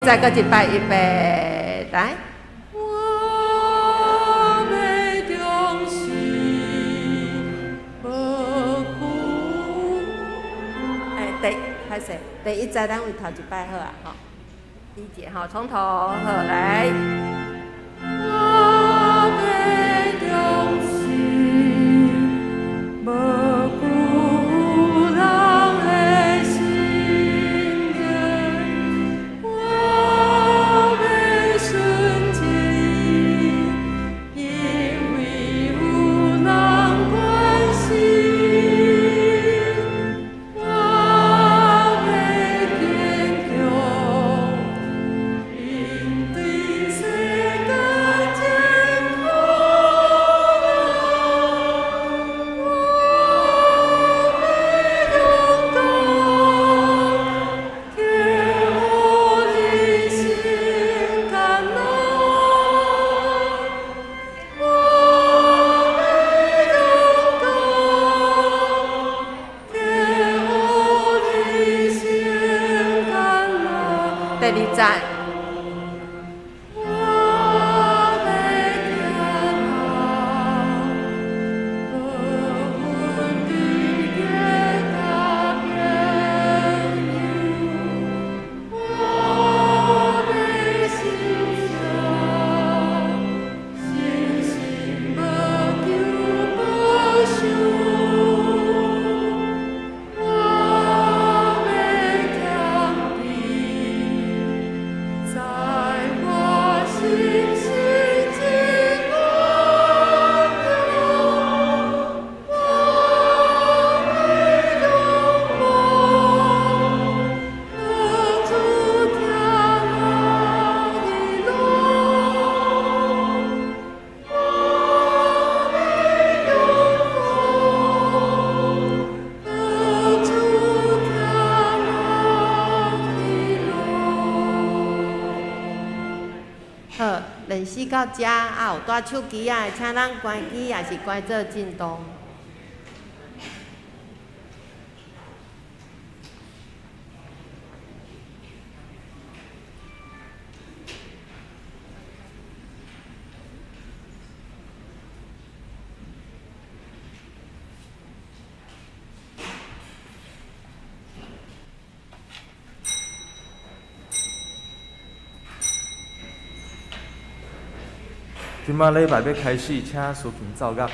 再閣一擺，預備，來。我欲忠心無辜。哎，第歹勢，第一節咱為頭一擺好啊，吼。理解吼，從頭好來。我欲忠心無辜人的心願，我欲順從，因為有人關心。我欲堅強，面對世間艱苦。我欲勇敢，天予人生艱難。我欲勇敢，天予人生艱難。第二節。我欲聽無問題的甲朋友，我欲信耶，信心無求報酬。我欲謙卑，在我信心真溫柔。我欲仰望，學主疼愛的路。我欲勇敢，學主疼愛的路。好，練習到遮啊，有帶手機仔的，請咱關機，抑是關做震動。這擺禮拜欲開始，請司琴奏樂。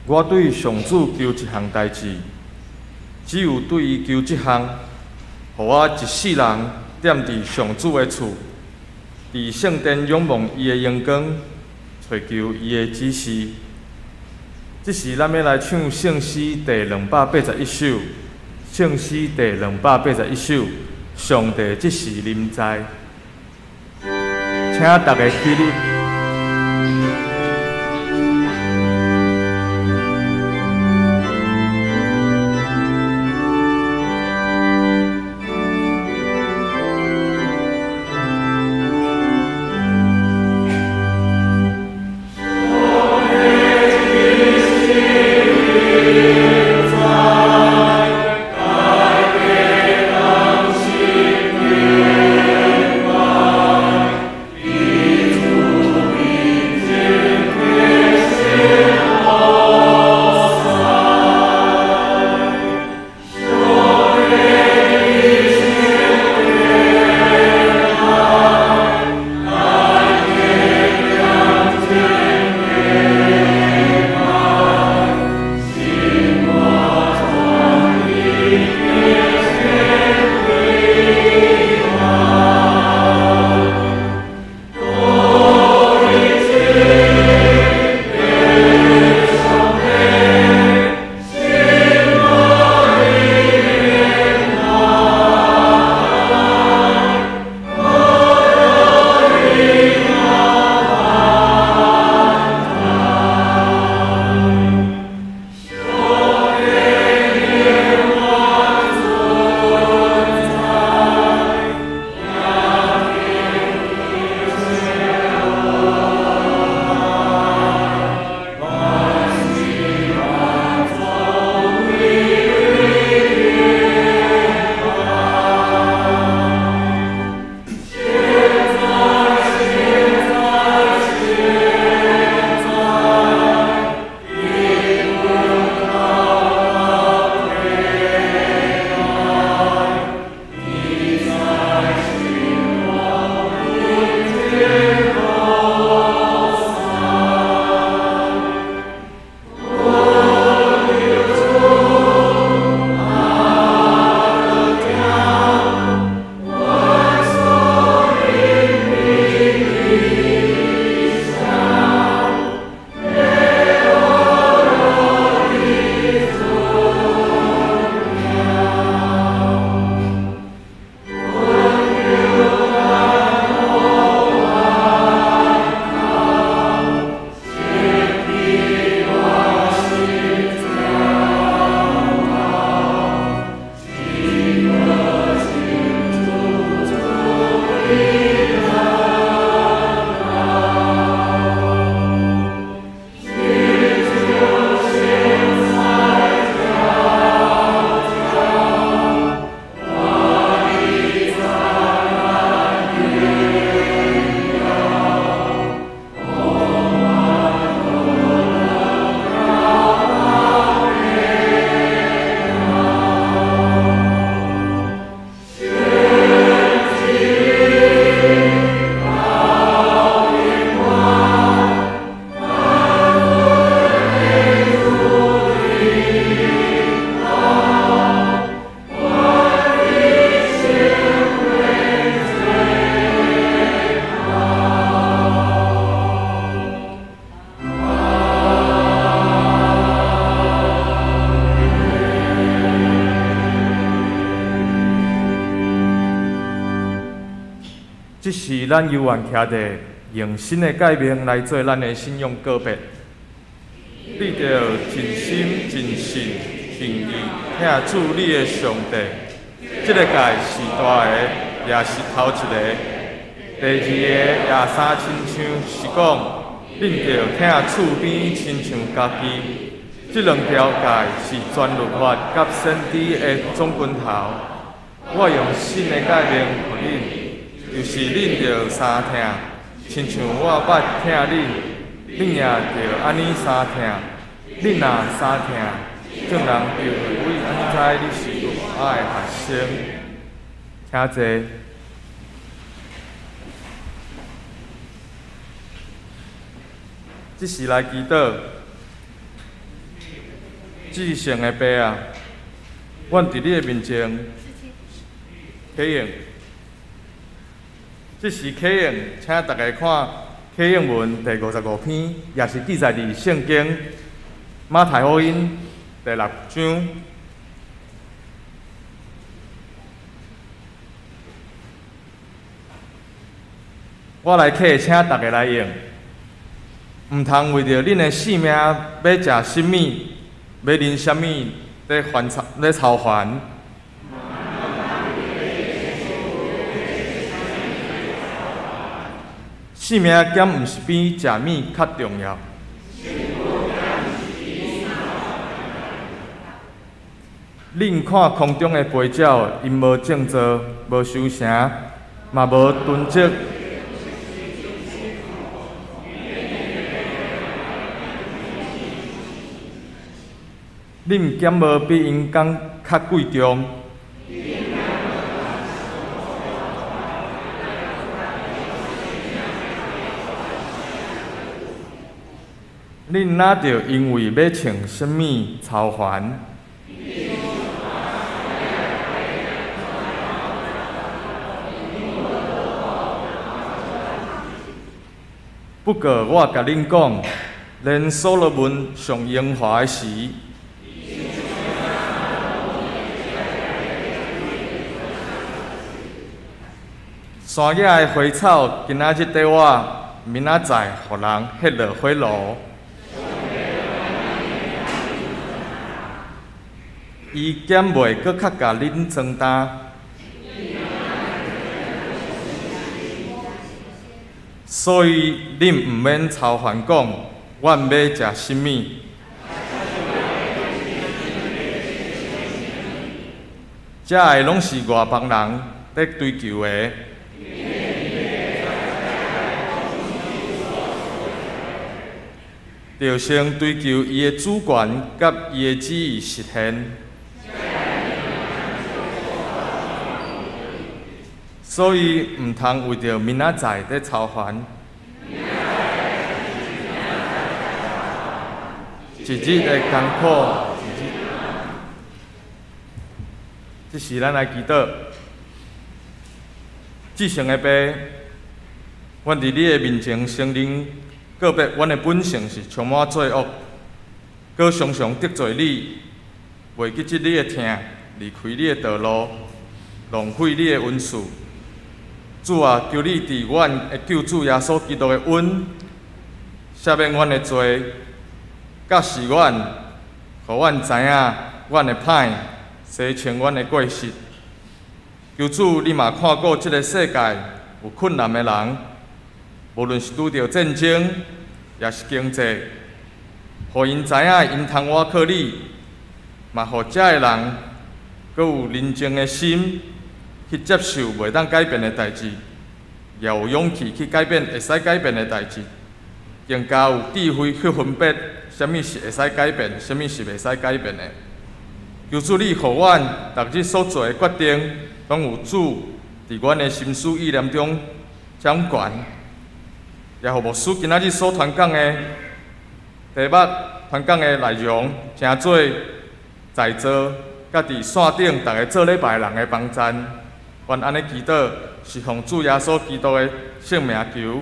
我對上主求一項代誌，只有對伊求這項，予我一世人踮佇上主的厝，佇聖殿仰望伊的榮光，揣求伊的指示。這時，咱欲來唱聖詩第281首，聖詩第281首，上帝這時臨在，請大家起立。這是咱猶原徛佇用新的誡命來做咱的信仰告別。你著盡心、盡性、盡意疼主你的上帝。這个誡是大的，也是頭一个。第二个也相親像是講，恁著疼厝邊親像家己。這兩條誡是全律法佮先知的總根頭。我用新的誡命予恁。就是恁著相疼，親像我捌疼恁，恁也著按呢相疼。恁若相疼，眾人就會為按呢知你是我的學生。請坐。這時來祈禱。至圣的爸啊，阮伫你的面前启用，这时启用，请大家看启用文第55篇，也是记载伫圣经马太福音第六章。我来启，请大家来用。毋通为著恁的性命欲食啥物，欲啉啥物，咧烦愁，咧操烦。性命敢毋是比食物较重要？恁看空中的飞鸟，𪜶无种作，无收成，嘛无囤积。恁敢无比𪜶佫较贵重？恁哪著因为欲穿啥物操烦？不过我共恁讲，连所罗门上荣华的时，山野的花草，今仔日缀我，明仔载予人彼落火炉。伊敢袂阁较共恁装担？所以恁毋免操烦讲，阮欲食啥物？这个拢是外邦人咧追求的。著先追求伊的主权佮伊的旨意实现。所以毋通为著明仔载咧操烦。一日的艰苦，一日。这时咱来祈祷，至圣的父，阮伫你的面前承认。告别阮的本性是充满罪恶，阁常常得罪你，袂记得你的疼，离开你的道路，浪费你的恩赐。主啊，求你伫阮的救主耶稣基督的恩，赦免阮的罪，教示阮，予阮知影阮的歹，洗清阮的过失。求主，你嘛看顾这个世界有困难的人。无论是拄著战争，抑是经济，予𪜶知影𪜶通倚靠你，嘛予遮的人阁有宁静的心去接受袂当改变的代志，也有勇气去改变会使改变的代志，更加有智慧去分别啥物是会使改变，啥物是袂使改变的。求主你予阮逐日所做的决定，拢有主伫阮的心思意念中掌权。也予牧师今仔日所传讲的题目、传讲的内容，成做在座佮伫线顶逐个做礼拜人的帮赞。阮按呢祈祷，是奉主耶稣基督的圣名求。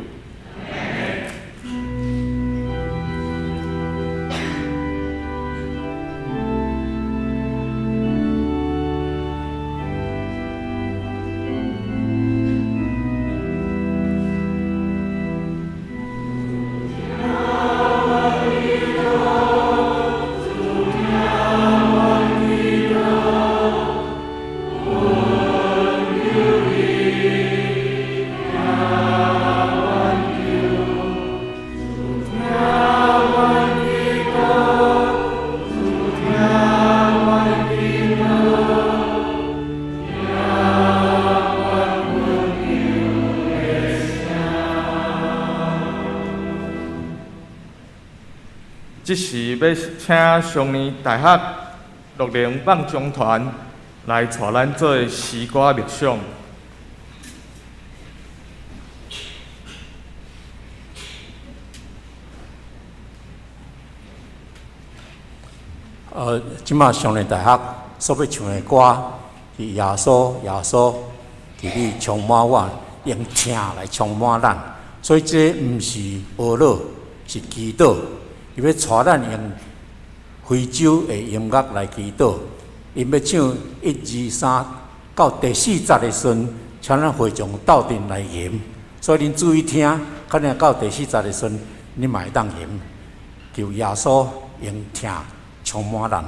这时欲请松年大学乐龄放将团来带咱做诗歌默想。這馬少年大學所欲唱的歌是耶穌，耶穌，求你充滿我，用疼來充滿咱。所以這毋是哀樂，是祈禱。伊欲帶咱用非洲的音樂來祈禱。𪜶欲唱一二三到第四節的時陣，請咱會眾鬥陣來吟。所以恁注意聽，可能到第四節的時陣，恁嘛會當吟。求耶穌用疼充滿咱。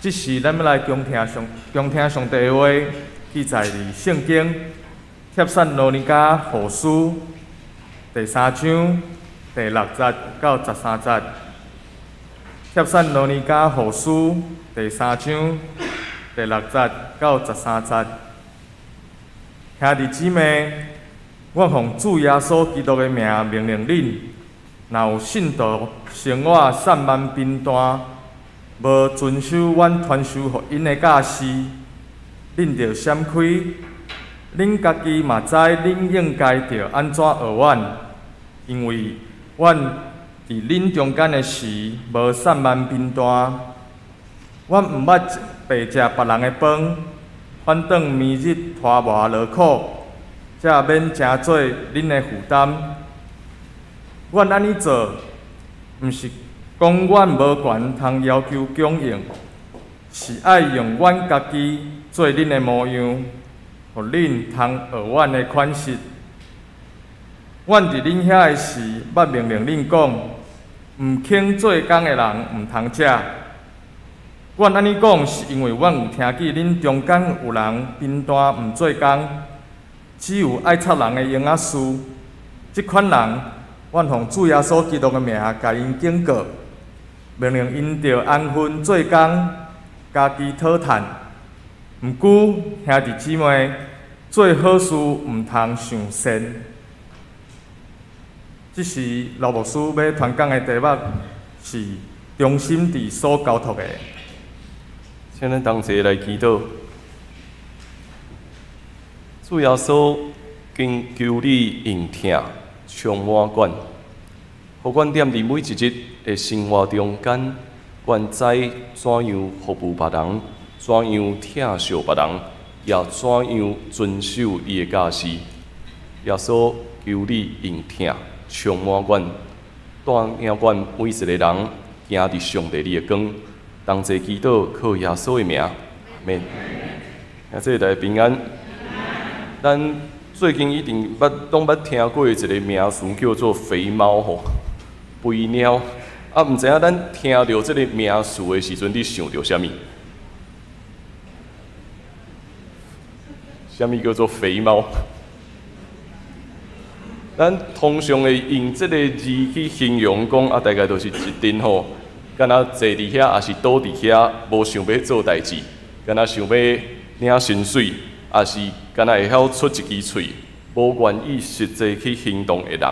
這時，咱欲來恭聽上帝的話，記載佇聖經帖撒羅尼迦後書第三章第六節到十三節。帖撒羅尼迦後書第三章第六節到十三節。兄弟姊妹，我奉主耶穌基督的名命令恁，若有信徒生活散漫貧惰，無遵守阮傳授予𪜶的教示，恁著閃開。恁家己嘛知恁應該著按怎學阮，因為阮佇恁中間的時，無散漫貧惰。阮毋捌白食別人的飯，反轉暝日拖磨勞苦，才免成做恁的負擔。阮按呢做，毋是講阮無權通要求供應，是愛用阮家己做恁的模樣，予恁通學阮的款式。阮佇恁遐的時，捌命令恁講，毋肯做工的人毋通食。阮按呢講，是因為阮有聽見恁中間有人貧惰毋做工，只有愛插人的閒仔事。這款人，阮奉主耶穌基督的名，共𪜶警告，命令𪜶著安分做工，家己討趁。毋過，兄弟姊妹，做好事毋通傷善。這是羅牧師欲傳講的題目，是忠心佇所交託的。請咱同齊來祈禱。主耶穌，懇求你用疼充滿阮，予阮踮佇每一日的生活中間，阮知怎樣服務別人，怎樣疼惜別人，也怎樣遵守你的教示。耶穌，求你用疼充滿阮，帶領阮每一個人行佇上帝你的光。同齊祈禱，靠耶穌的名，阿們。兄弟大家平安。咱最近一定捌攏捌聽過一個名詞叫做“肥貓”吼，肥貓。啊，毋知影咱聽著這個名詞的時陣，你想著啥物？啥物叫做肥貓？咱通常會用這個字去形容講啊，大概就是一陣吼，敢若坐佇遐，抑是倒佇遐，無想欲做代誌，敢若想欲領薪水，抑是敢若會曉出一支喙，無願意實際去行動的人。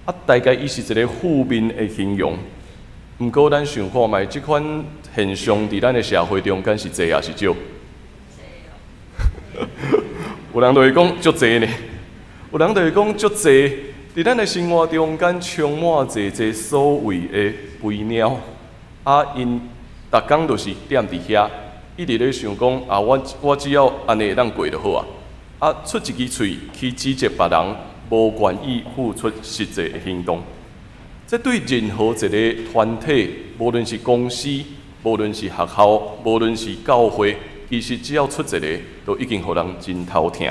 啊，大概伊是一個負面的形容。毋過咱想看覓，這款現象佇咱的社會中間是濟抑是少？有人就會講足濟呢，有人就會講足濟。佇咱的生活中間充滿濟濟所謂的肥貓，啊，𪜶逐工就是踮佇遐，一直咧想講啊，我只要按呢會當過就好啊。啊，出一支喙去指責別人，無願意付出實際的行動。這對任何一個團體，無論是公司，無論是學校，無論是教會，其實只要出一個，都已經予人真頭疼。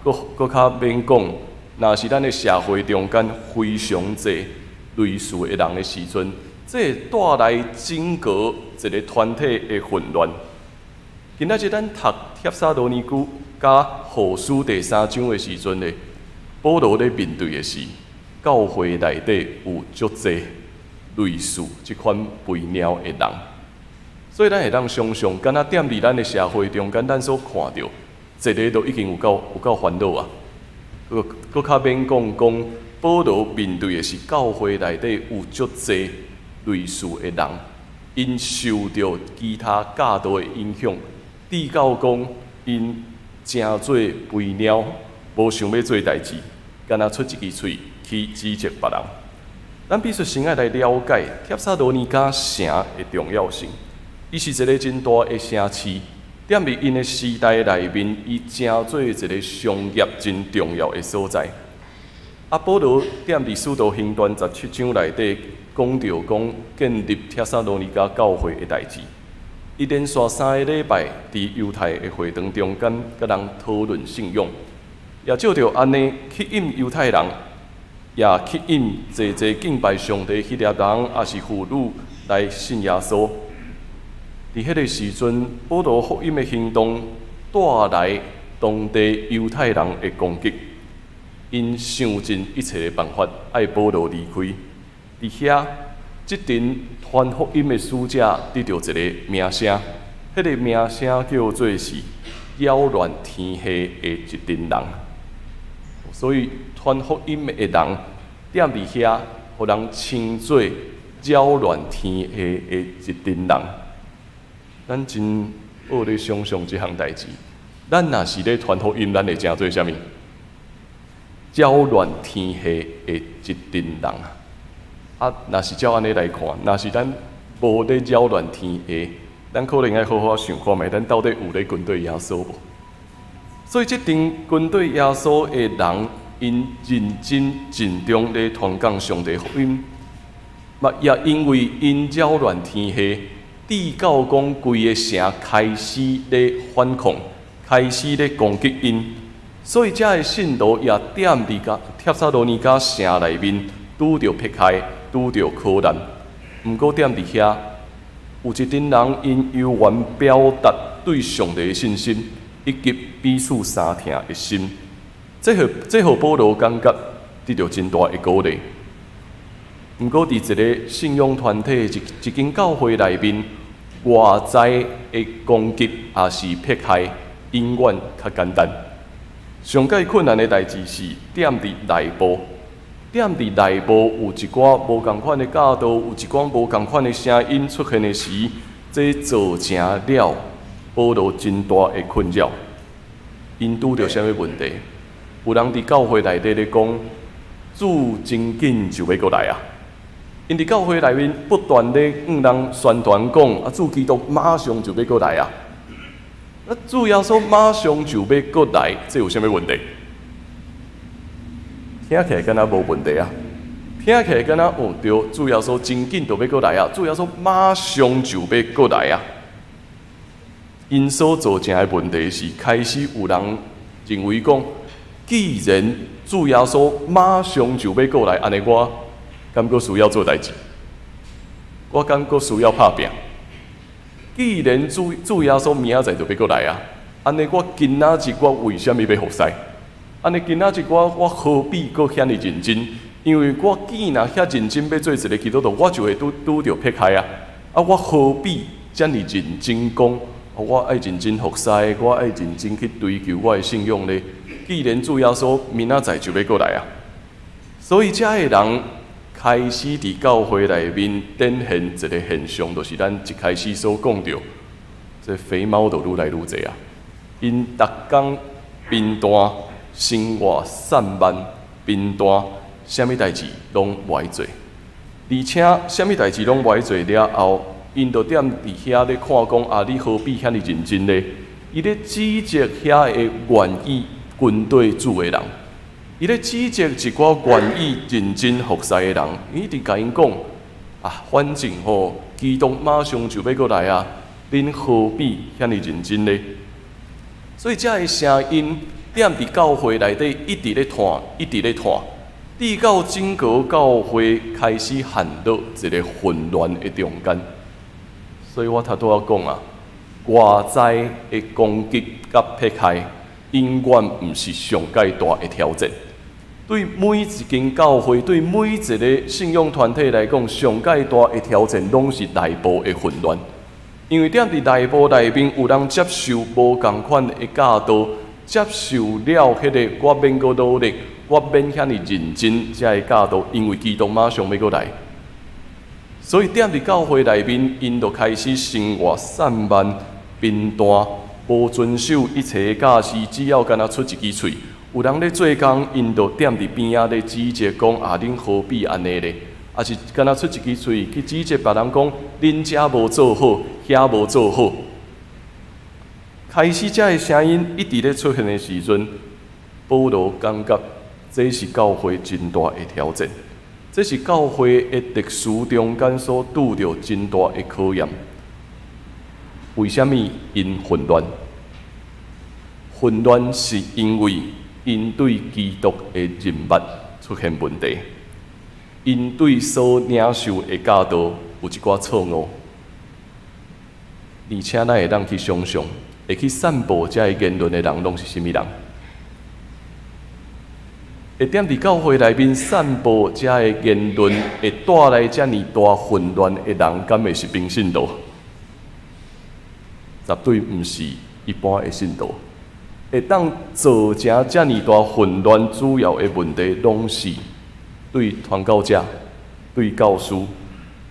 閣閣較免講，若是咱的社會中間非常濟類似的人的時陣，這會帶來整個一個團體的混亂。今仔日咱讀帖撒羅尼迦佮後書第三章的時陣呢，保羅咧面對的是教會內底有足濟類似這款肥貓的人，所以咱會當想像，敢若踮佇咱的社會中間，咱所看著一个都已經有夠有夠煩惱啊！閣閣較免講講，保羅面對的是教會內底有足濟類似的人，𪜶受著其他教導的影響，至到講𪜶成做肥貓，無想欲做代誌，敢若出一支喙去指責別人。咱必須先愛來了解帖撒羅尼迦城的重要性。伊是一个真大的城市，踮佇𪜶的時代內面，伊成做一个商業真重要的所在。啊，保羅踮佇使徒行傳17章內底講著講建立帖撒羅尼迦教會的代誌。伊連續3個禮拜佇猶太的會堂中間，佮人討論信仰，也藉著按呢吸引猶太人，也吸引濟濟敬拜上帝希臘人，抑是婦女來信耶穌。佇彼个時陣，保羅福音的行動帶來當地猶太人的攻擊，𪜶想盡一切的辦法，愛保羅離開。佇遐，這陣傳福音的使者得著一个名聲，彼个名聲叫做是擾亂天下的一陣人。所以傳福音的人踮佇遐，予人稱做擾亂天下的一陣人。咱真學咧想象這項代誌。咱若是咧傳福音，咱會成做啥物？擾亂天下的一陣人啊！啊，若是照按呢來看，若是咱無咧擾亂天下，咱可能愛好好想看覓，咱到底有咧跟綴耶穌無？所以，這陣跟綴耶穌的人，𪜶認真盡忠咧傳講上帝福音，嘛也因為𪜶擾亂天下，致到講規个城開始咧反抗，開始咧攻擊𪜶，所以遮个信徒也踮佇個帖撒羅尼迦城內面拄著迫害，拄著苦難。毋過踮佇遐，有一陣人𪜶猶原表達對上帝的信心，以及彼此相疼的心。這予保羅感覺得著真大的鼓勵。毋過，佇一个信仰團體一間教會內面，外在的攻擊抑是迫害，永遠較簡單。上蓋困難的代誌是踮佇內部，踮佇內部有一寡無仝款的教導，有一寡無仝款的聲音出現的時，這造成了保羅真大的困擾。𪜶拄著啥物問題？有人佇教會內底咧講，主真緊就欲閣來啊！𪜶佇教會內面不斷咧向人宣傳講，啊，主基督馬上就欲閣來啊！啊，主耶穌馬上就欲閣來，這有啥物問題？聽起來敢若無問題啊！聽起來敢若哦對，主耶穌真緊就欲閣來啊！主耶穌馬上就欲閣來啊！𪜶所造成的問題是，開始有人認為講，既然主耶穌馬上就欲閣來，按呢我敢閣需要做代誌？我敢閣需要拍拼？既然主耶穌明仔載就欲閣來啊，按呢我今仔日我為啥物欲服侍？按呢今仔日我何必閣遐爾認真？因為我既然遐認真欲做一个基督徒，我就會拄著迫害啊！啊，我何必遮爾認真講？我愛認真服侍，我愛認真去追求我的信仰咧。既然主耶穌明仔載就欲閣來啊，所以遮个人開始佇教會內面展現一个現象，就是咱一開始所講著，這肥貓就愈來愈濟啊。𪜶逐工貧惰，生活散漫，貧惰，啥物代誌攏無愛做，而且啥物代誌攏無愛做了後，𪜶就踮佇遐咧看講啊，你何必遐爾認真咧？伊咧指責遐个願意跟綴主的人，伊咧指責一寡願意認真服侍的人，伊一直共𪜶講啊，反正吼，基督馬上就欲閣來啊，恁何必遐爾認真咧？所以遮个聲音踮佇教會內底一直咧傳，一直咧傳，直到整個教會開始陷入一个混亂的中間。所以我頭拄仔講啊，外在的攻擊佮迫害，永遠毋是上蓋大的挑戰。對每一間教會，對每一个信仰團體來講，上蓋大的挑戰，攏是內部的混亂。因為踮佇內部內面有人接受無仝款的教導，接受了彼个我免閣努力，我免遐爾認真遮个教導，因為基督馬上欲閣來。所以踮佇教會內面，𪜶就開始生活散漫、貧惰，無遵守一切教示，只要干焦出一支喙。有人咧做工，𪜶就踮佇邊仔咧指責講：啊，恁何必按呢咧？抑是干焦出一支喙去指責別人講：恁遮無做好，遐無做好。開始遮个聲音一直咧出現的時陣，保羅感覺這是教會真大的挑戰。這是教會的歷史中間所拄著真大的考驗。為啥物𪜶混亂？混亂是因為𪜶對基督的認捌出現問題，𪜶對所領受的教導有一寡錯誤，而且咱會當去想象，會去散布這个言論的人，攏是啥物人？會踮佇教會內面散布這个言論，會帶來遮爾大混亂的人，敢會是平信徒？絕對毋是一般的信徒。會當造成遮爾大混亂，主要的問題，攏是對傳教者、對教師、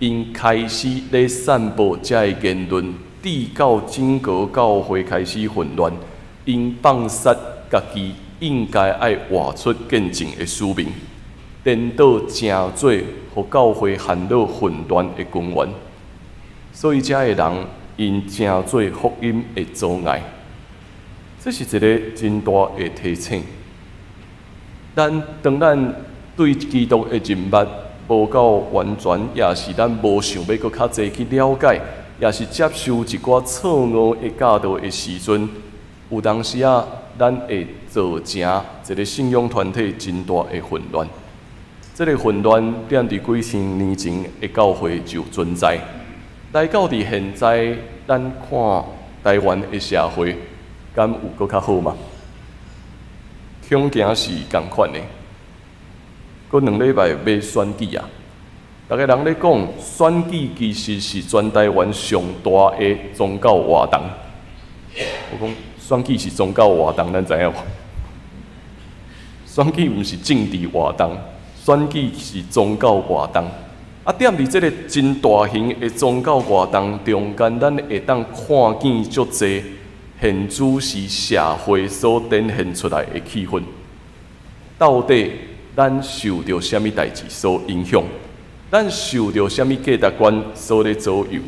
𪜶開始咧散布遮个言論，致到整個教會開始混亂。𪜶放殺家己應該愛活出見證的使命，顛倒成做予教會陷入混亂的根源。所以遮个人𪜶成做福音的阻礙，這是一个真大的提醒。咱當咱對基督的認捌無夠完全，也是咱無想欲閣較濟去了解，也是接受一寡錯誤的教導的時陣，有當時仔，咱會造成一个信仰團體真大的混亂。這个混亂踮佇幾千年前的教會就存在，來到佇現在，咱看台灣的社會，敢有閣較好嗎？恐驚是仝款的。閣2禮拜欲選舉啊！逐个人咧講，選舉其實是全台灣上大的宗教活動。我講選舉是宗教活動，咱知影無？選舉毋是政治活動，選舉是宗教活動。啊，踮佇這个真大型的宗教活動中間，咱會當看見足濟現主時社會所展現出來的氣氛。到底咱受著啥物代誌所影響？咱受著啥物價值觀所咧左右？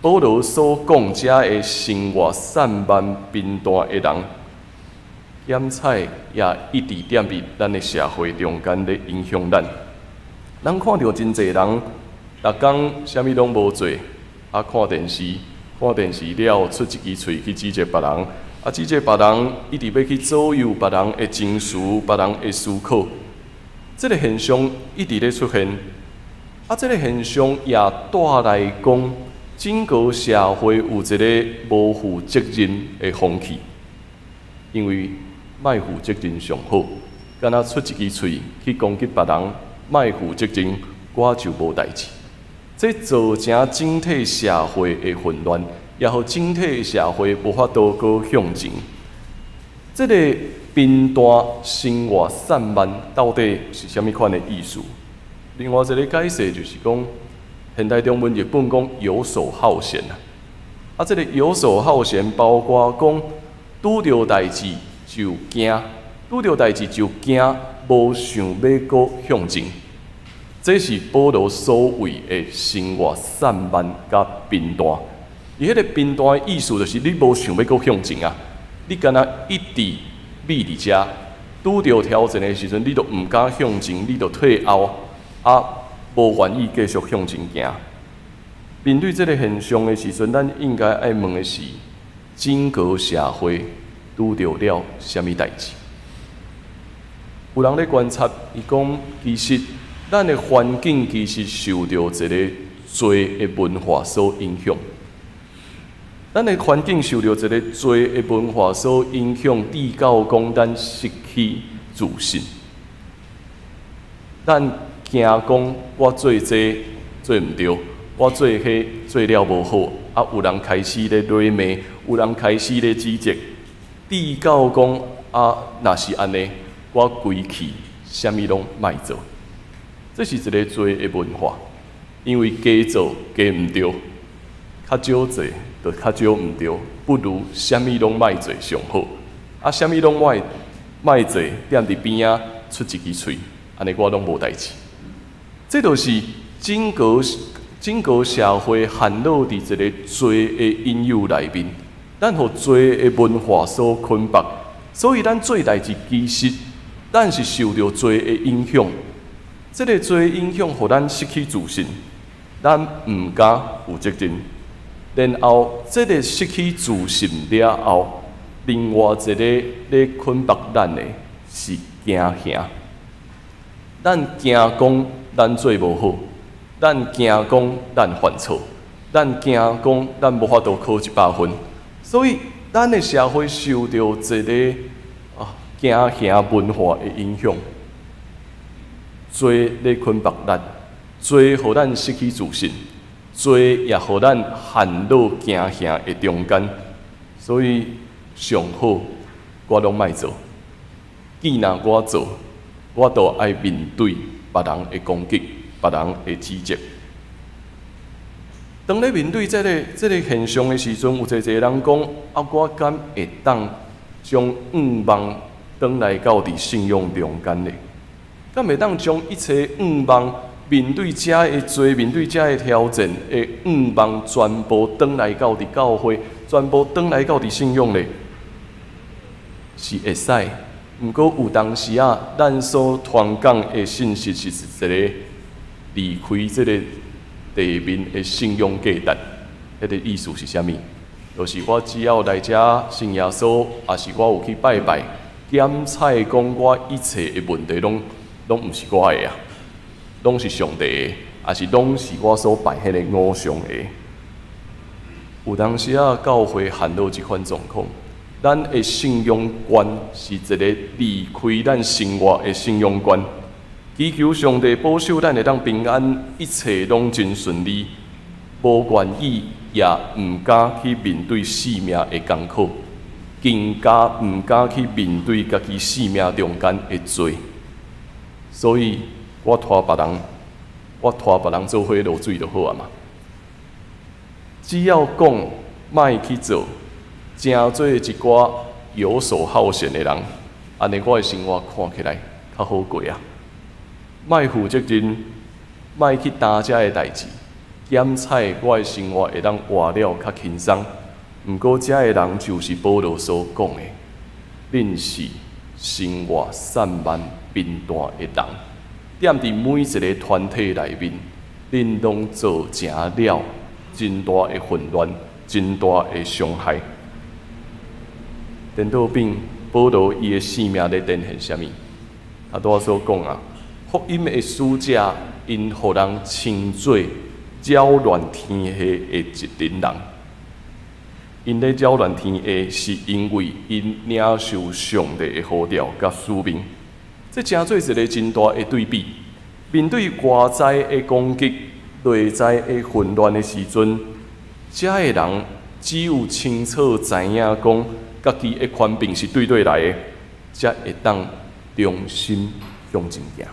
保羅所講遮个生活散漫貧惰的人，檢採也一直踮佇咱的社會中間咧影響咱。咱看著真濟人，逐工啥物攏無做，啊看電視，看電視了出一支喙去指責別人，啊指責別人，一直欲去左右別人的情緒、別人的思考。這个現象一直咧出現，啊，這个現象也帶來講，整個社會有一个無負責任的風氣，因為莫負責任上好，敢若出一支喙去攻擊別人，莫負責任，我就無代誌。這造成整體社會的混亂，也予整體社會無法度閣向前。這个貧惰生活散漫到底是啥物款的意思？另外一个解釋就是講，現代中文譯本講遊手好閒啊。啊，這个遊手好閒包括講拄著代誌就驚，拄著代誌就驚，無想欲閣向前。這是保羅所謂的生活散漫佮貧惰。伊彼个貧惰的意思就是你無想欲閣向前啊，你敢若一直覕佇遮，拄著挑戰的時陣，你就毋敢向前，你就退後，啊，無願意繼續向前行。面對這个現象的時陣，咱應該愛問的是：整個社會拄著了啥物代誌？有人咧觀察，伊講其實咱的環境其實受著一个罪的文化所影響。咱的環境受著一个罪的文化所影響，致到講咱失去自信。咱驚講我做這做毋對，我做彼做了無好，啊，有人開始咧詈罵，有人開始咧指責，致到講啊，若是按呢，我規氣啥物攏莫做。這是一个罪的文化，因為加做加毋對，較少做就較少毋對，不如啥物攏莫做上好。啊，啥物攏莫做，踮佇邊仔出一支喙，按呢我攏無代誌。這就是整個社會陷落佇一个罪的引誘內面，咱予罪的文化所捆綁，所以咱做代誌其實咱是受著罪的影響。這个罪影響，予咱失去自信，咱毋敢負責任。然後，這个失去自信了後，另外一个咧捆綁咱的是驚嚇。咱驚講咱做無好，咱驚講咱犯錯，咱驚講咱無法度考100分，所以咱的社會受著一个驚嚇文化的影響，罪咧捆綁咱，罪予咱失去自信，罪也予咱陷入驚嚇的中間，所以上好我攏莫做。既然我做，我就愛面對別人的攻擊，別人的指責。當咧面對這個現象的時陣，有濟濟人講：啊，我敢會當將願望轉來到佇信仰中間咧？敢會當將一切願望面對遮的罪、面對遮的挑戰的願望，全部轉來到佇教會，全部轉來到佇信仰咧？是會使。毋過有當時啊，咱所傳講的信息是一個離開這個地面的信仰價值。彼個意思是啥物？就是我只要來遮信耶穌，抑是我有去拜拜，檢採講我一切的問題攏毋是我的啊，攏是上帝的，抑是攏是我所拜彼個偶像的。有當時啊，教會陷入這款狀況。咱的信仰觀是一個離開咱生活的信仰觀，祈求上帝保守咱會當平安，一切攏真順利，無願意也毋敢去面對生命的艱苦，更加毋敢去面對家己生命中間的罪。所以我拖別人，我拖別人做伙落水就好啊嘛。只要講，莫去做。成做一寡遊手好閒的人，按呢我的生活看起來較好過啊。莫負責任，莫去擔遮的代誌，檢採我的生活會當活了較輕鬆。毋過遮的人就是保羅所講的，恁是生活散漫貧惰的人，踮佇每一個團體內面，恁攏造成了真大的混亂，真大的傷害。顛倒變，保羅伊的生命咧展現啥物？啊，拄仔所講啊，福音的使者，𪜶予人稱做擾亂天下的一群人。𪜶咧擾亂天下，是因為𪜶領受上帝的呼召佮使命。這成做一個真大的對比。面對外在的攻擊、內在的混亂的時陣，遮的人只有清楚知影講，家己的權柄是對佗來的，才會當忠心向前行。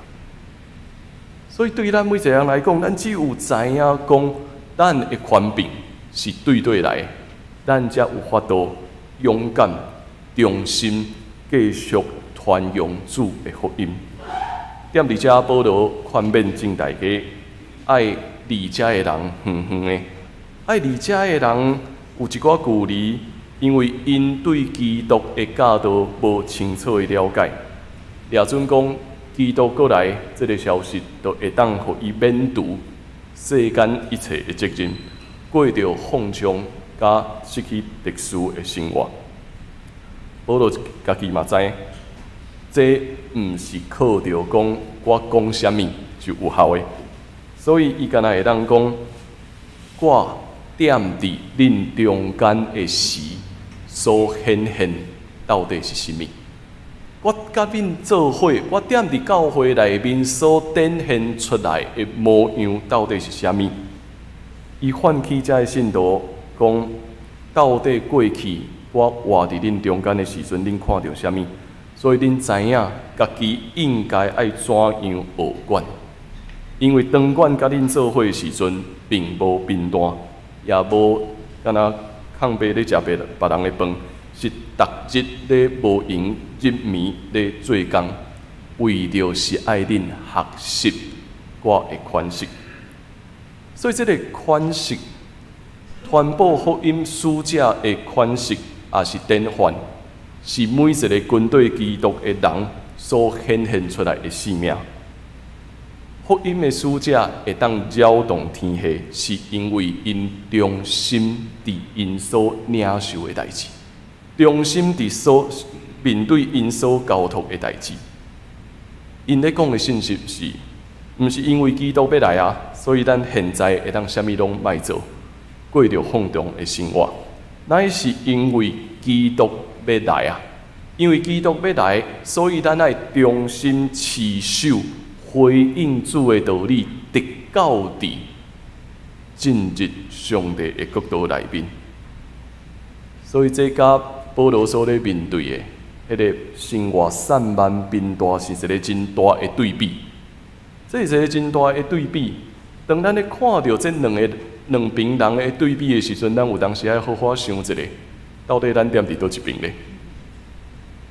所以對咱每一個人來講，咱只有知影講，咱的權柄是對佗來的，咱才有法度勇敢、忠心，繼續傳揚主的福音。踮佇遮，保羅勸勉眾大家，愛離遮的人遠遠的，愛離遮的人有一寡距離。因為𪜶對基督的教導無清楚的了解，掠準講基督閣來這個消息，就會當予伊免除世間一切的責任，過著放縱佮失去秩序的生活。保羅家己嘛知，這毋是靠著講我講啥物就有效的，所以伊敢若會當講，我踮佇恁中間的時所顯現到底是啥物？我佮恁做伙，我踮佇教會內面所展現出來的模樣到底是啥物？伊喚起遮的信徒講，到底過去我活佇恁中間的時陣，恁看著啥物？所以恁知影家己應該愛怎樣學管。因為當阮佮恁做伙的時陣，並無貧惰，也無敢若空白咧食別別人的飯，是逐日咧無閒入暝咧做工，為著是愛恁學習我的款式。所以這個款式，傳播福音使者的款式，也是典範，是每一個跟隨基督的人所顯現出來的生命。福音的使者會當擾動天下，是因為𪜶忠心佇𪜶所領受的代誌，忠心佇所面對𪜶所交託的代誌。𪜶咧講的信息是，毋是因為基督欲來啊，所以咱現在會當啥物攏莫做，過著放縱的生活。乃是因為基督欲來啊，因為基督欲來，所以咱愛忠心持守，回應主的道理，直到佇進入上帝的國度內面。所以這佮保羅所咧面對的彼個生活散漫貧惰是一個真大的對比。這是一個真大的對比。當咱咧看著這兩個兩邊人的對比的時陣，咱有當時愛好好想一下，到底咱踮佇佗一邊咧？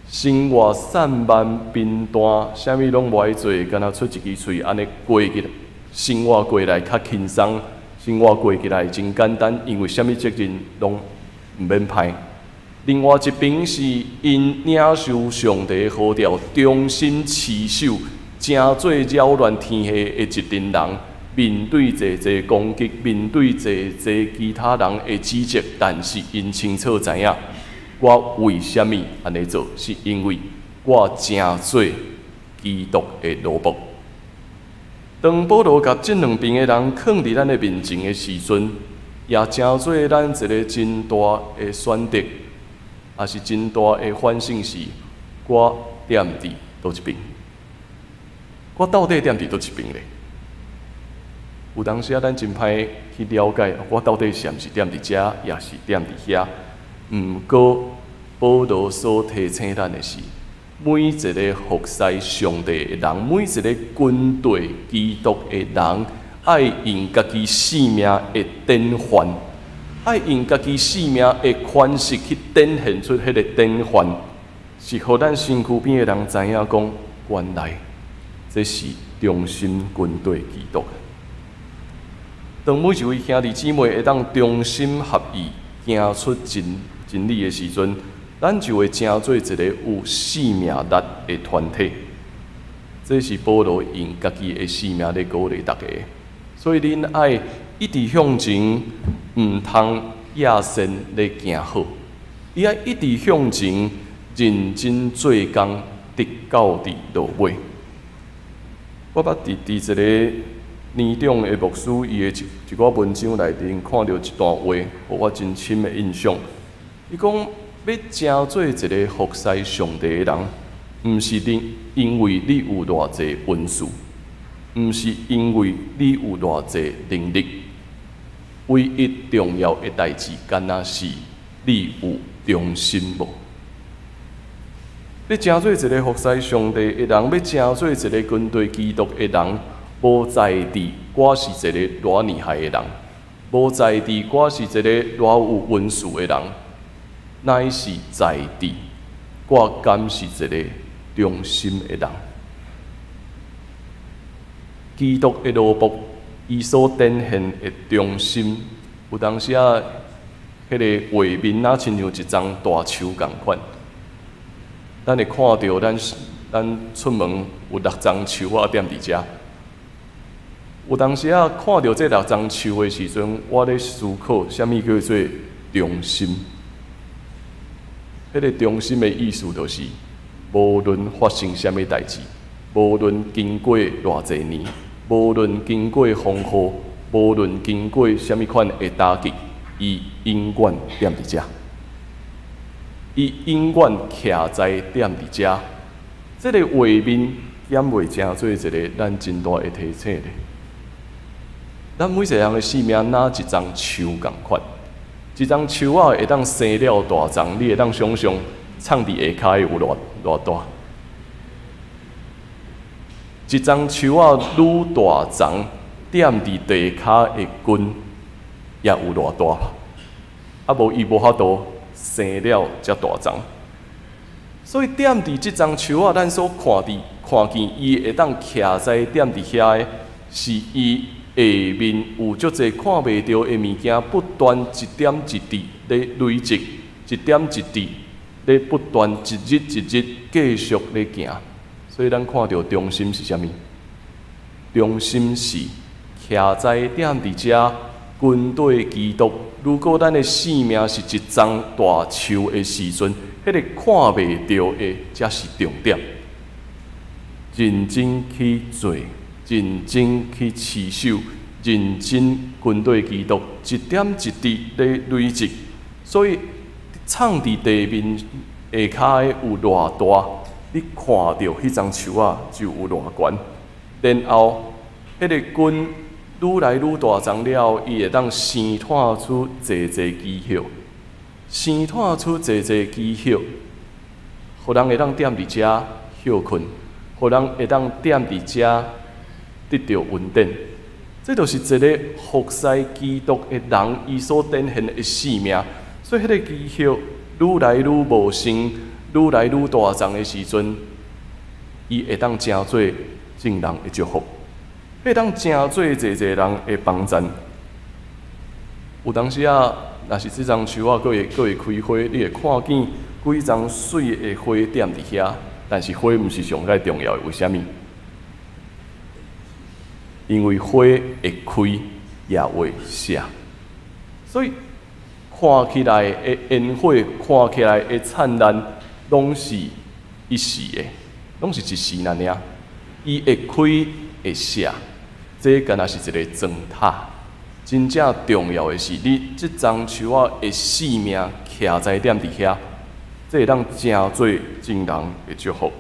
生活散漫平淡，啥物攏無愛做，干焦出一支喙按呢過去，生活過來較輕鬆，生活過起來真簡單，因為啥物責任攏毋免擔。另外一邊是𪜶領受上帝呼召，忠心持守，成做擾亂天下的一陣人，面對濟濟攻擊，面對濟濟其他人的指責，但是𪜶清楚知影，我為啥物按呢做，是因為我成做基督的奴僕。當保羅共這兩邊的人囥佇咱的面前的時陣，也成做咱一个真大的選擇，也是真大的反省是，我踮佇佗一邊？我到底踮佇佗一邊咧？有當時啊，咱真歹去了解，我到底是毋是踮佇遮，抑是踮佇遐？毋過，保羅所提醒咱的是，每一个服侍上帝的人，每一个跟隨基督的人，愛用家己性命的典範，愛用家己性命的款式去展現出彼個典範，是予咱身軀邊的人知影講，原來這是忠心跟隨基督。當每一位兄弟姊妹會當忠心合意行出真理的時陣，咱就會成做一个有生命力的團體。這是保羅用家己的性命咧鼓勵大家。所以恁愛一直向前，毋通野心咧行好。你愛一直向前，認真做工，直到佇落尾。我捌佇一个年長的牧師伊的一寡文章內面看著一段話，予我真深的印象。伊講，欲成做一个服侍上帝的人，毋是你因為你有偌濟恩賜，毋是因為你有偌濟能力，唯一重要的代誌，敢若是你有忠心無？欲成做一个服侍上帝的人，欲成做一个跟隨基督的人，無在佇我是一个偌厲害的人，無在佇我是一个偌有恩賜的人，乃是在佇我敢是一个忠心的人。基督的奴僕，伊所展現的忠心，有當時啊，彼個畫面若親像一叢大樹仝款。咱會看著咱出門有六叢樹仔踮佇遮。有當時啊，看著這六叢樹的時陣，我咧思考，啥物叫做忠心？彼個忠心的意思就是，無論發生啥物代誌，無論經過偌濟年，無論經過風雨，無論經過啥物款的打擊，伊永遠踮佇遮，伊永遠徛在踮佇遮。這个畫面敢袂成做一个咱真大的提醒咧？咱每一个人的生命，若一叢樹仝款，一叢樹仔會當生了大叢，你會當想象藏佇下跤的有偌偌大？一叢樹仔愈大叢，踮佇地跤的根也有偌大？啊，無伊無法度生了遮大叢。所以踮佇這叢樹仔，咱所看佇看見伊會當徛在踮佇遐的，是伊下面有足濟看袂著的物件，不斷一點一滴咧累積，一點一滴咧不斷一日一日繼續咧行。所以咱看著忠心是啥物？忠心是徛在踮佇遮跟隨基督。如果咱的生命是一叢大樹的時陣，彼個看袂著的才是重點。認真去做，認真去持守，認真跟隨基督，一點一滴咧累積。所以藏佇地面下跤的有偌大，你看著彼叢樹仔就有偌懸。然後，彼個根愈來愈大叢了，伊會當生湠出濟濟枝葉，生湠出濟濟枝葉，予人會當踮佇遮歇睏，予人會當踮佇遮得著恩典。這就是一个服侍基督的人，伊所展現的生命。所以，彼个枝葉愈來愈茂盛，愈來愈大叢的時陣，伊會當成做眾人的祝福，會當成做濟濟人的幫贊。有當時啊，若是這叢樹仔閣會開花，你會看見幾叢媠的花點佇遐，但是花毋是上蓋重要的，為啥物？因為花會開也會謝，所以看起來的煙火，看起來的燦爛，攏是一時的，攏是一時爾爾。伊會開會謝，這敢若是一个燈塔。真正重要的是，你這叢樹仔的生命徛在點佇遐，這會當成做眾人的祝福。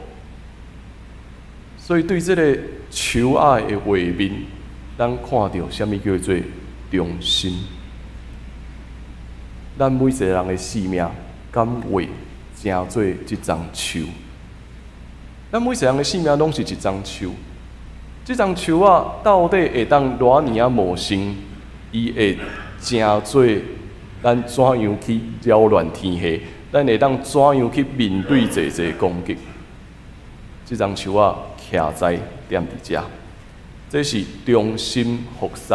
所以對這个樹仔的畫面，咱看著啥物叫做忠心。咱每一个人的生命，敢會成做這叢樹？咱每一个人的生命攏是一叢樹。這叢樹仔到底會當偌爾仔茂盛？伊會成做咱怎樣去擾亂天下？咱會當怎樣去面對濟濟攻擊？這叢樹仔徛在踮佇遮，這是忠心服侍、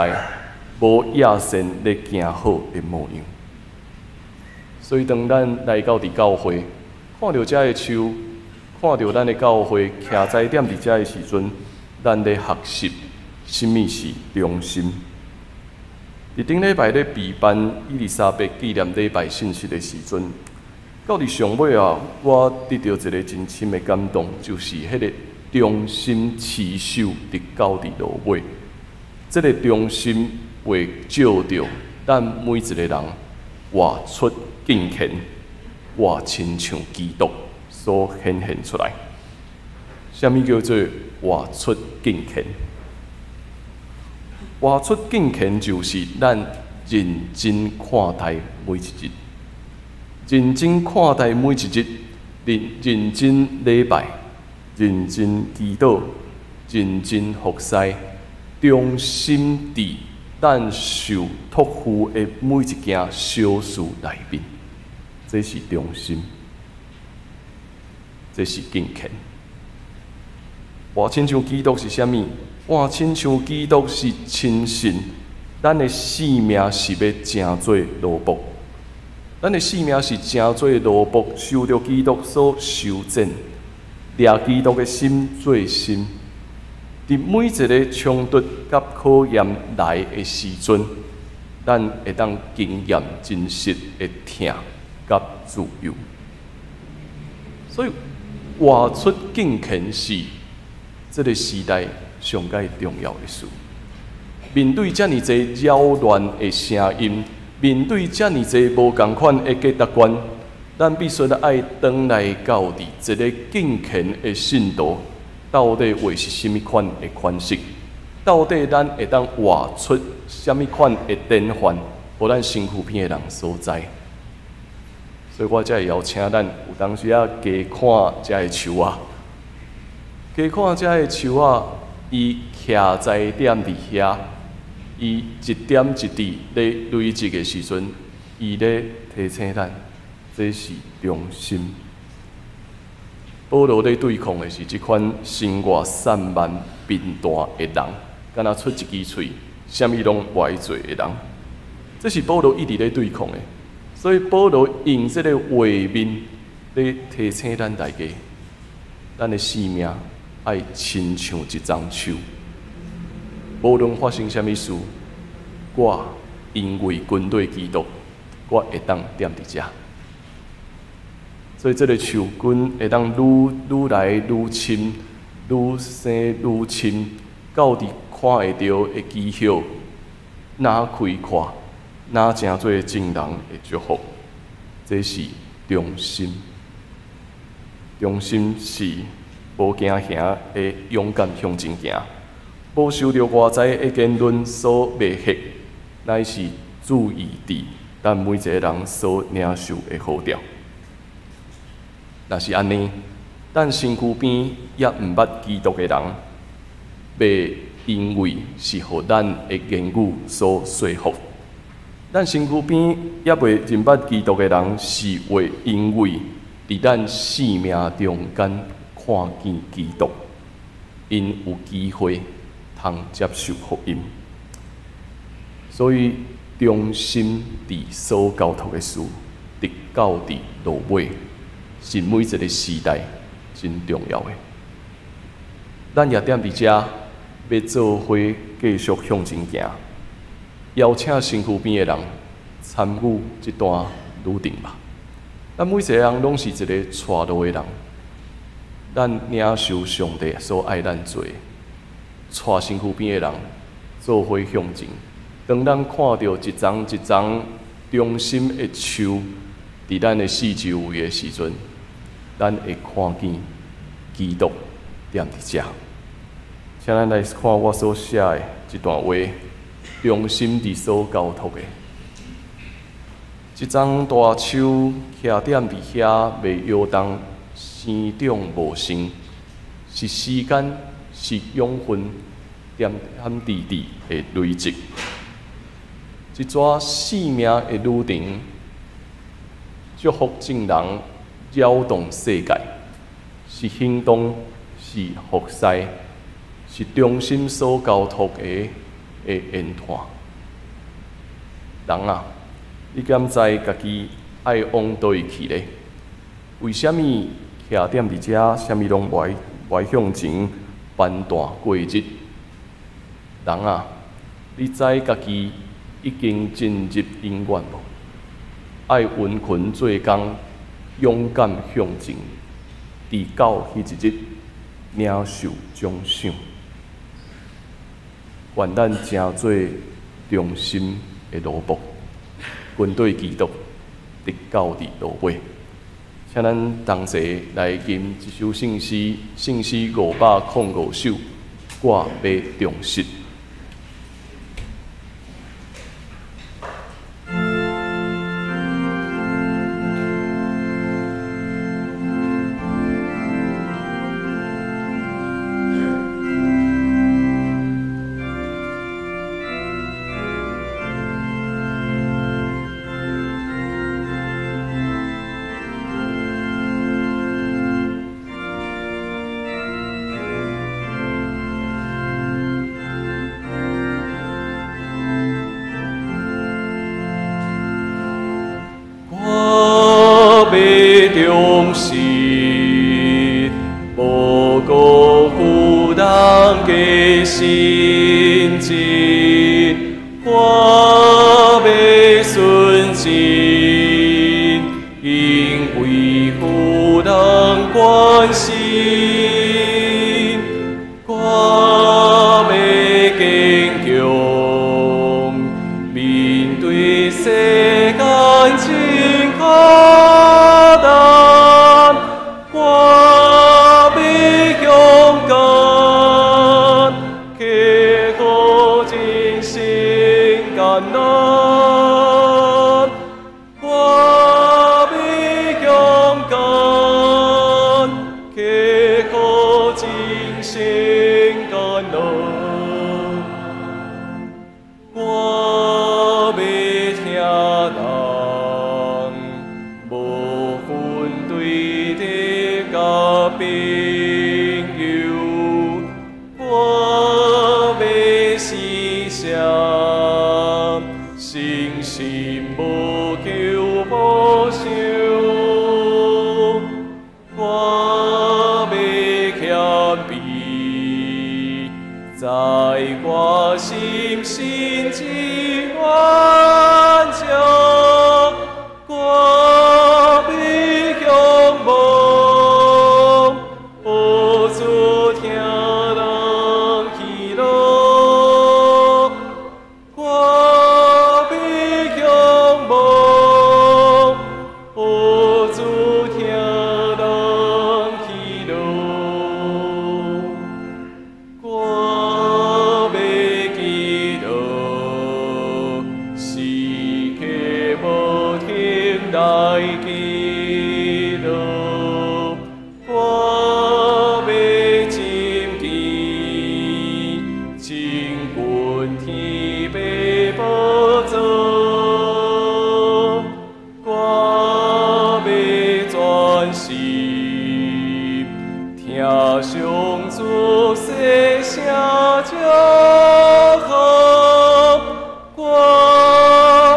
無野心咧行好的模樣。所以，當咱來到佇教會，看著遮的樹，看著咱的教會徛在踮佇遮的時陣，咱咧學習啥物是忠心。佇頂禮拜咧備辦伊麗莎白紀念禮拜信息的時陣，到佇上尾啊，我得著一个真深的感動，就是彼个忠心持守佇到佇落尾，這个忠心會照著咱每一個人活出敬虔，活親像基督所顯現出來。啥物叫做活出敬虔？活出敬虔就是咱認真看待每一日，認真看待每一日，認真禮拜，認真祈禱，認真服侍，忠心佇咱受託付的每一件小事內面，這是忠心，這是敬虔。活親像基督是啥物？活親像基督是親信，咱的生命是欲成做奴僕，咱的生命是成做奴僕，受著基督所修剪，掠基督的心做心。佇每一个衝突佮考驗來的時陣，咱會當經驗真實的疼佮自由。所以，活出敬虔是這个時代上蓋重要的事。面對遮爾濟擾亂的聲音，面對遮爾濟無仝款的價值觀，咱必須愛轉來到佇一个敬虔的信徒，到底會是啥物款的款式？到底咱會當活出啥物款的典範，予咱身軀邊的人所知？所以我才會邀請咱有當時仔加看遮个樹仔，加看遮个樹仔，伊徛在踮佇遐，伊一點一滴咧累積的時陣，伊咧提醒咱，這是忠心。保羅咧對抗的是這款生活散漫、貧惰的人，敢若出一支喙，啥物攏無愛做的人。這是保羅一直咧對抗的。所以保羅用這个畫面咧提醒咱大家，咱的生命愛親像一叢樹，無論發生啥物事，我因為跟綴基督，我會當踮佇遮。所以這个樹根會當愈愈來愈深，愈生愈深，到佇看會著的枝葉，若開闊，若成做眾人的祝福。這是忠心。忠心是無驚嚇的勇敢向前行，無受著外在的言論所迷惑，乃是注意佇咱每一个人所領受的呼召。若是按呢，咱身軀邊猶毋捌基督的人，袂因為是予咱的言語所說服。咱身軀邊猶未認捌基督的人，是會因為佇咱生命中間看見基督，𪜶有機會通接受福音。所以忠心佇所交託的事，直到佇落尾，是每一个時代真重要的。咱也踮佇遮，欲做伙繼續向前行，邀請身軀邊的人參與這段旅程吧。咱每一個人攏是一個帶路的人，咱領受上帝所愛咱做的，帶身軀邊的人做伙向前。當咱看著一叢一叢忠心的樹佇咱的四周圍的時陣，咱會看見基督踮佇遮。請咱來看我所寫的這段話，忠心佇所交託的。這叢大樹徛踮佇遐，袂搖動，生長無聲，是時間，是養分，點點滴滴的累積。這逝生命的旅程，祝福眾人，擾動世界，是行動，是服侍，是忠心所交託的言傳。人啊，你敢知家己愛往佗位去咧？為啥物徛踮佇遮，啥物攏無愛向前，平淡過日？人啊，你知家己已經進入永遠無？愛殷勤做工，勇敢向前，直到彼一日領受獎賞。願咱成做忠心的奴僕，跟隨基督，直到佇落尾。請咱同齊來吟這首聖詩，聖詩505首，我欲忠實。忠實，無辜負人的心志，我欲順從，因為負人關心，我欲堅強，面對世間真艱難。我欲勇敢，克服人生艱難。我欲勇敢，克服人生艱難。我欲聽人，無分對敵佮朋友，我欲施捨，誠實無求報酬。我欲謙卑，在我心心之願中，我欲向望，予主聽人喜樂。我欲向望，予主聽人喜樂。我欲聽上主細聲祝福，我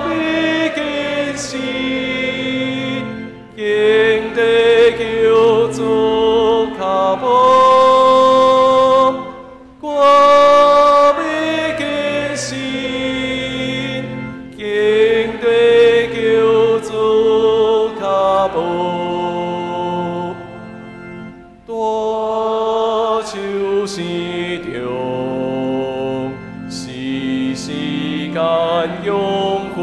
欲堅信，堅定救主跤步，我欲堅信，堅定救主跤步。大樹生長，是時間養分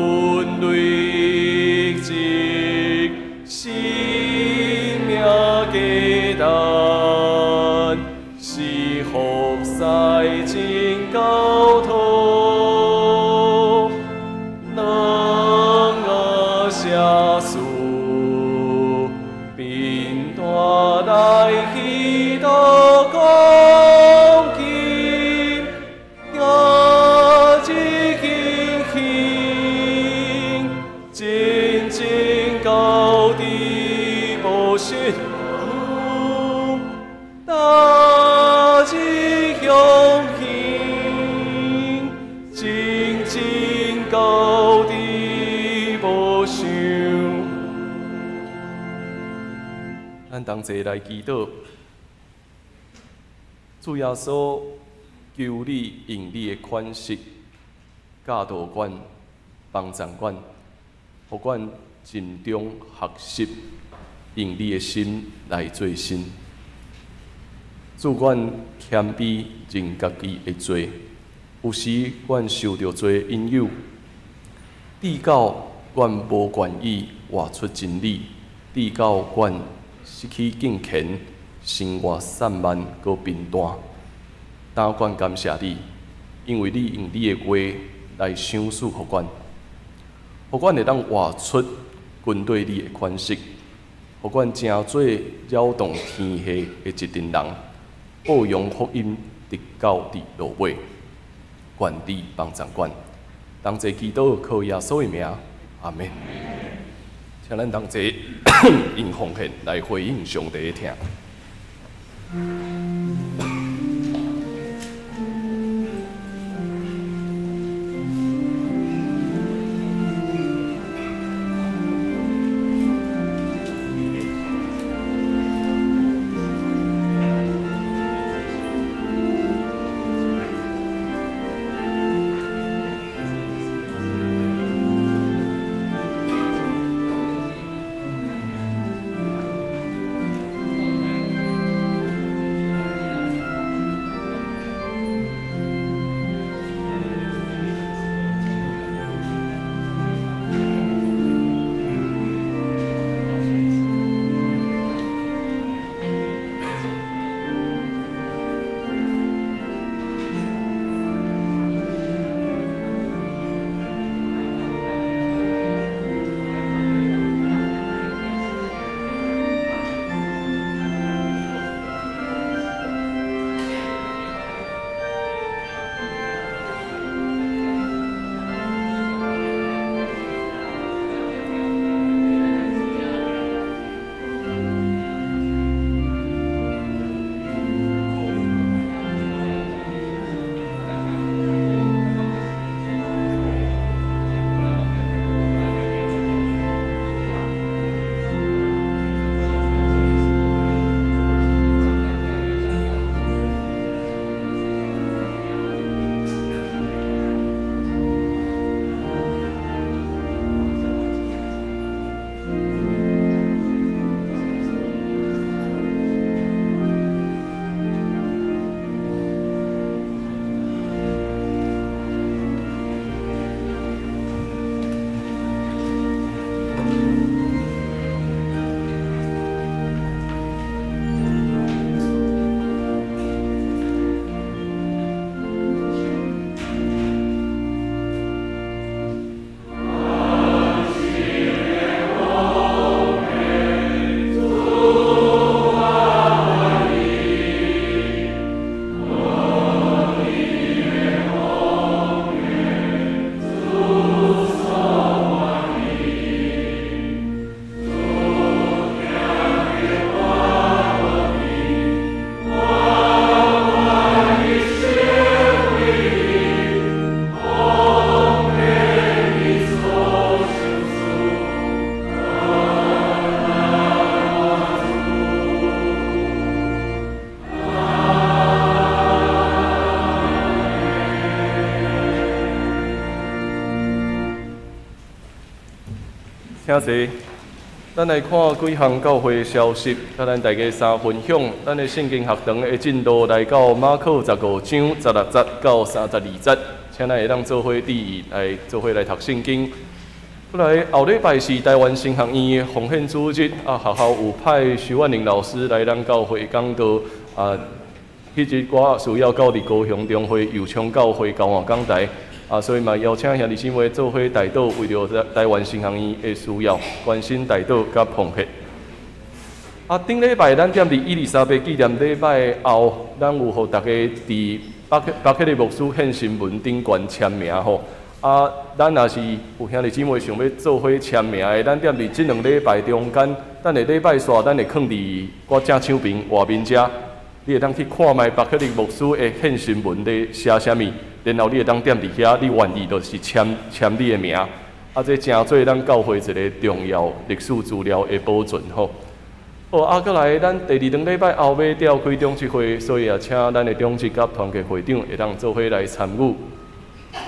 累積，生命價值是服侍真交託，咱阿寫書，貧惰來去到光景，今日慶幸，真正高低無失，大志向興，真正高低無想。咱同齊來祈禱，主耶穌，求你用你的款式教導阮、幫助阮，予阮盡忠學習，用你的心來做心。主，阮謙卑認家己的罪，有時阮受著罪引誘，直到阮無願意活出真理，直到阮失去敬虔，生活散漫閣貧惰。但阮感謝你，因為你用你的話來賞賜予阮，予阮會當活出跟對你的款式，予阮成做擾動天下的一陣人，報揚福音直到佇落尾。願你幫助阮，同齊祈禱靠耶穌的名，阿們。請咱同齊用奉獻來回應上帝的疼。請坐。咱來看幾項教會消息，佮咱大家三分享。咱的聖經學堂的進度來到馬可15章16節到32節，請咱會當做伙注意來做伙來讀聖經。過來後禮拜是台灣神學院的奉獻主日，啊，學校有派徐萬玲老師來咱教會講道。啊，彼日我需要到佇高雄中會右昌教會交換講台。啊，所以嘛，邀請兄弟姊妹做伙代禱，為著台灣神學院的需要，關心代禱佮奉獻。啊，頂禮拜咱踮佇伊麗莎白紀念禮拜後，咱有予大家佇巴克利牧師獻新聞頂懸簽名吼。啊，咱若是有兄弟姊妹想欲做伙簽名的，咱踮佇這兩禮拜中間，等下禮拜煞，咱會囥佇我正手邊外面遮，你會當去看覓巴克利牧師的獻新聞咧寫啥物。然後你會當踮佇遐，你願意就是簽簽你的名，啊，這誠做咱教會一個重要歷史資料的保存吼。好，啊，閣來咱第二兩禮拜後尾調開長執會，所以也請咱的長執佮團契會長會當做伙來參與。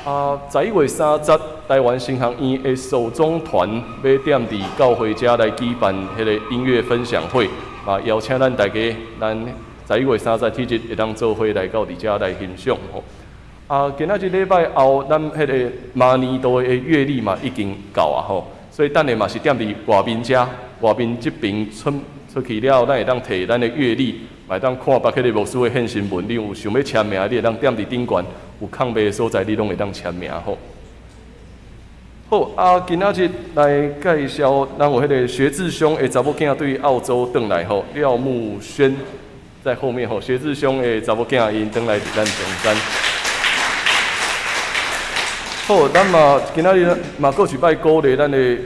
啊，11月30，台灣神學院的手中團欲踮佇教會遮來舉辦彼個音樂分享會，嘛邀請咱大家，咱11月30彼日會當做伙來到佇遮來欣賞吼。啊，今仔日禮拜後，咱彼個馬年度的月曆嘛已經到啊吼，所以等下嘛是踮佇外面遮，外面這爿出去了後，咱會當提咱的月曆，嘛會當看別彼個牧師的獻新聞。你有想欲簽名，你會當踮佇頂懸有空白的所在，你攏會當簽名吼。好，啊，今仔日來介紹，咱有彼個學志兄的查某囝對澳洲轉來吼，廖木軒在後面吼，學志兄的查某囝𪜶轉來佇咱中間。好，咱嘛今仔日嘛閣一擺鼓勵咱的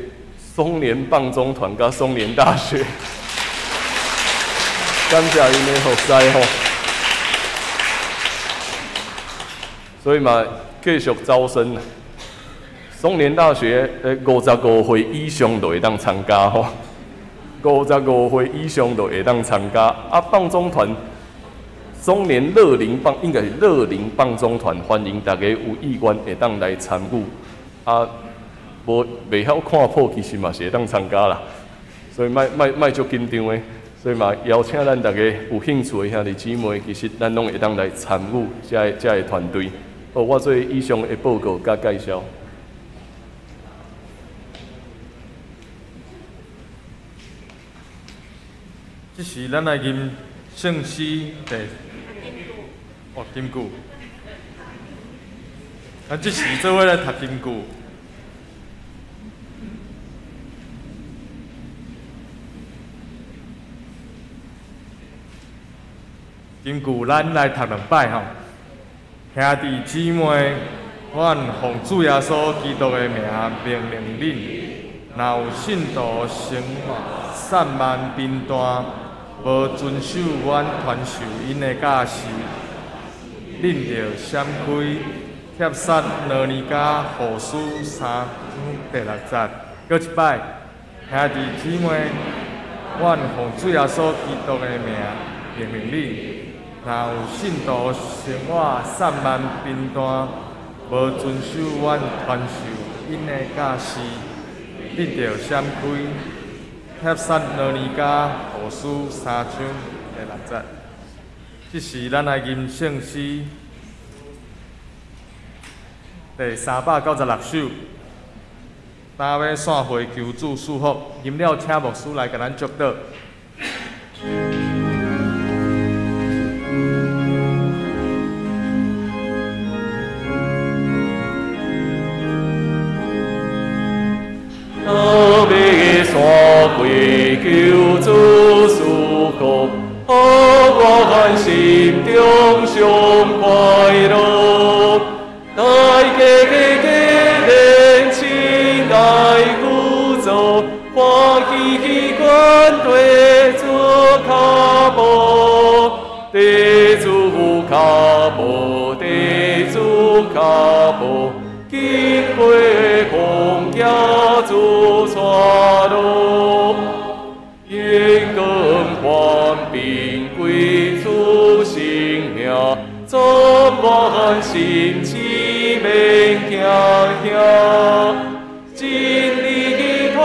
松年棒中團佮松年大學，感謝𪜶的服侍吼。所以嘛繼續招生，松年大學55歲以上就會當參加吼，55歲以上就會當參加。啊，棒中團。松年樂齡棒應該是樂齡棒中團，歡迎大家有意願會當來參與。啊，無袂曉看譜，其實嘛是會當參加啦。所以莫莫莫足緊張的，所以嘛邀請咱大家有興趣的兄弟姊妹，其實咱攏會當來參與這个團隊。好，我做以上的報告佮介紹。這時咱來吟聖詩第。哦，金句。咱這時做伙來讀金句。金句咱來讀兩擺吼。兄弟姊妹，阮奉主耶穌基督的名命令恁，若有信徒生活散漫貧惰，無遵守阮傳授𪜶的教示，恁著閃開。帖撒羅尼迦後書3章第6節，閣一擺，兄弟姊妹，阮奉主耶穌基督的名命令恁，若有信徒生活散漫貧惰，無遵守阮傳授𪜶的教示，恁著閃開。帖撒羅尼迦後書3章第6節，這時咱來吟聖詩第396首，今尾散會求主賜福，吟了請牧師來共咱祝禱。若欲散会求主赐福，予我心中上快樂。大家結連親愛輔助，歡喜喜款對主跤步，對主跤步，對主跤步，經過風行主帶路，荣光权柄歸主聖名，總願心志免驚嚇，真理團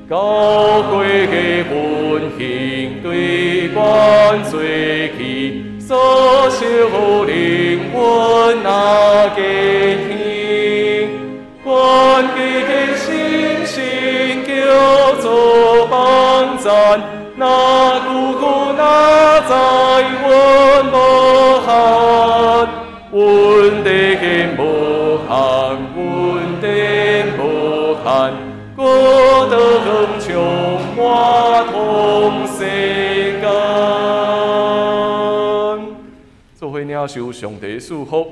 高贵的恩幸对关罪去，所受灵魂那家天，关机的信心叫做帮赞，那久苦那在阮无限，阮的无限，阮的无限，孤独充满通世间。做伙领受上帝赐福，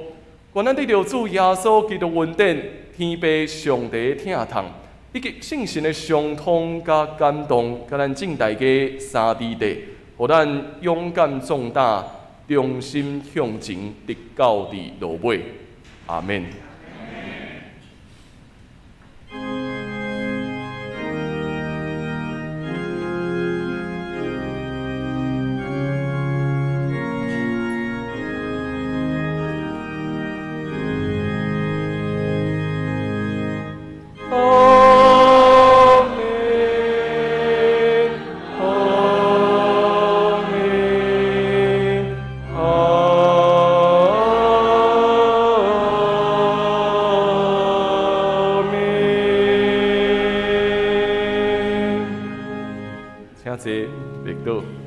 愿咱得著主耶稣基督恩典，天父上帝疼痛，以及圣神的相通佮感动，佮咱众大家三弟弟，予咱勇敢壮胆，忠心向前，直到伫落尾。阿免。请坐，绿岛。